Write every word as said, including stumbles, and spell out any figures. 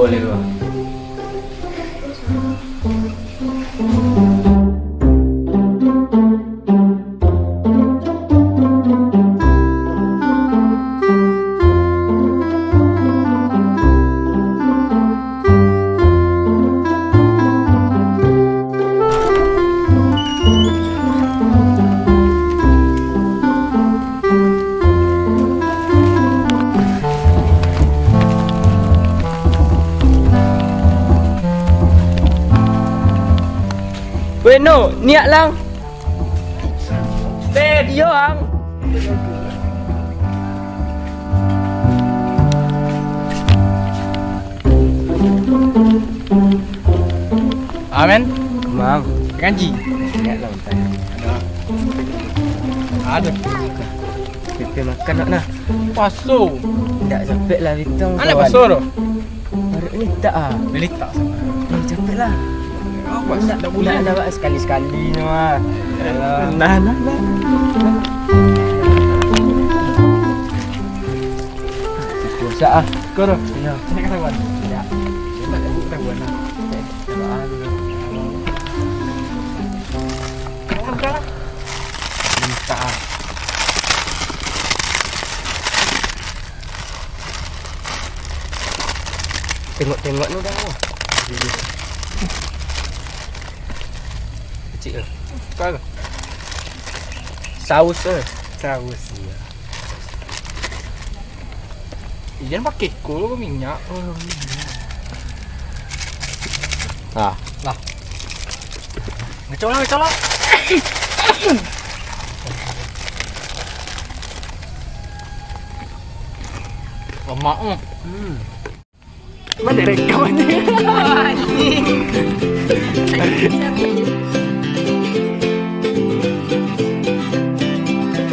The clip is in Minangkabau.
Boleh, Bang. Weh, no, niak lang. Teh, dio ang. Amen. Mang. Kanji. Niak lang, tadi. Ado. Ado. Pipi makan nak nah. Paso. Ndak capek lah, Bitong, anak kawan. Paso tu. Baru ni tak ah. Beli tak sama. Eh, capek lah. Awas, ndak, ndak boleh. Ndak, ndak, sekali-sekali ni mah. Alah. Nah, nah, nah. Susah ah. Kau tu? Iya. Sini ketahuan. Tidak. Tidak, tidak ketahuan lah. Minta ah. Tengok-tengok ni dah. Kecil. Apa? Saus eh. Saus, iya. Ijan pakai ko minyak. Ah. Lah. Ngecok lah, ngecok lah. Lemak tu. Hmm. Mana rekamannya?